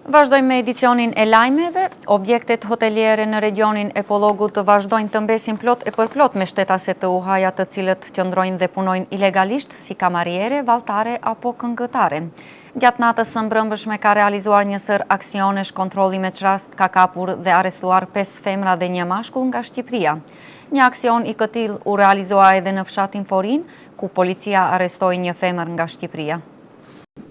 Vazhdojmë me edicionin e lajmeve. Objektet hoteliere në regjionin e Pollogut vazhdojnë të mbesin plot e përplot me shtetase të huaja të cilët qëndrojnë dhe punojnë ilegalisht si kamariere, valltare apo këngëtare. Gjatë natës së mbrëmshme ka realizuar një sërë aksionesh kontrolli me ç'rast ka kapur dhe arrestuar 5 femra dhe një mashkull nga Shqipëria. Një aksion i këtillë u realizua edhe në fshatin Forinë, ku policia arrestoi një femër nga Shqipëria.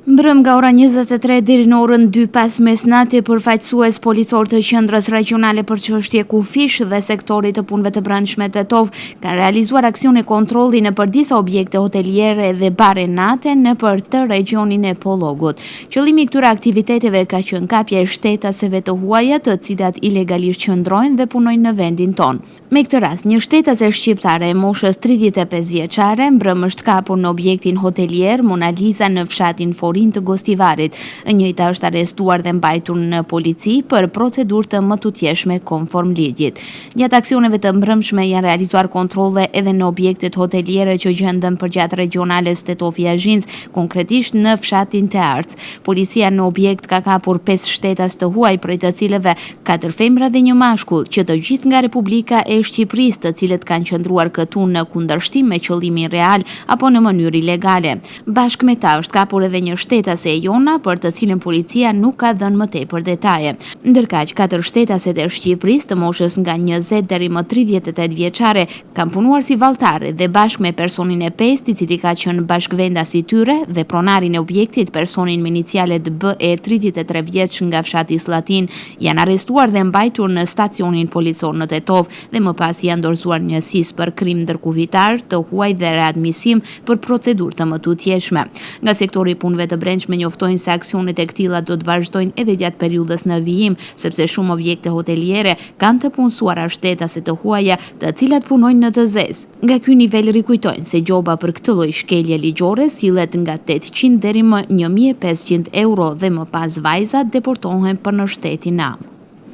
Mbrëmë nga ora 23 deri në orën 2 pas mesnate, përfaqësues policorë të Qendrës Regjionale për Çështje Kufijsh dhe Sektorit të Punëve të Brendshme Tetovë kanë realizuar aksione kontrolli nëpër disa objekte hoteliere dhe bare nate nëpër tërë regjionin e Pollogut. Qëllimi i këtyre aktiviteteve ka qenë kapja e shtetaseve të huaja të cilat ilegalisht qëndrojnë dhe punojnë në vendin tonë. Me këtë rast, një shtetase shqiptare e moshës 35 vjeçare, mbrëmë është kapur në objektin hotelier Mona Lisa në fshatin Forinë të Gostivarit. E njëjta është arrestuar dhe mbajtur në polici për procedurë të mëtutjeshme konform ligjit. Gjatë aksioneve të mbrëmshme janë realizuar kontrolle edhe në objektet hoteliere që gjenden përgjatë regjionales Tetovë-Jazhincë, konkretisht në fshatin Tearcë. Policia në objekt ka kapur 5 shtetas të huaj, prej të cilëve Katër femra dhe një mashkull, që të gjithë nga Republika e Shqipërisë, të cilët kanë qëndruar këtu në kundërshtim me qëllimin real apo në mënyrë ilegale. Bashkë me ta është kapur edhe një shtetase e jona, për të cilën policia nuk ka dhënë më tepër detaje. Ndërkaq, katër shtetaset e Shqipërisë, të moshës nga 20 deri më 38 vjeçare, Kanë punuar si valltare dhe bashkë me personin e pestë, i cili ka qenë bashkëvendas i tyre, dhe pronarin e objektit, personin me inicialet BE 33 vjeç nga fshati Sllatinë, janë arrestuar dhe mbajtur në stacionin policor në Tetovë dhe më pas i janë dorëzuar njësisë për krim ndërkufitar të huaj dhe readmisim për procedurë të mëtutjeshme. Nga sektori i punëve të brendshme njoftojnë se aksionet e këtilla do të vazhdojnë edhe gjatë periudhës në vijim, sepse shumë objekte hoteliere kanë të punësuara shtetase të huaja të cilat punojnë në të zezë. Nga ky nivel rikujtojnë se gjoba për këtë lloj shkelje ligjore sillet nga 800 deri më 1500 euro dhe më pas vajzat deportohen për në shtetin amë.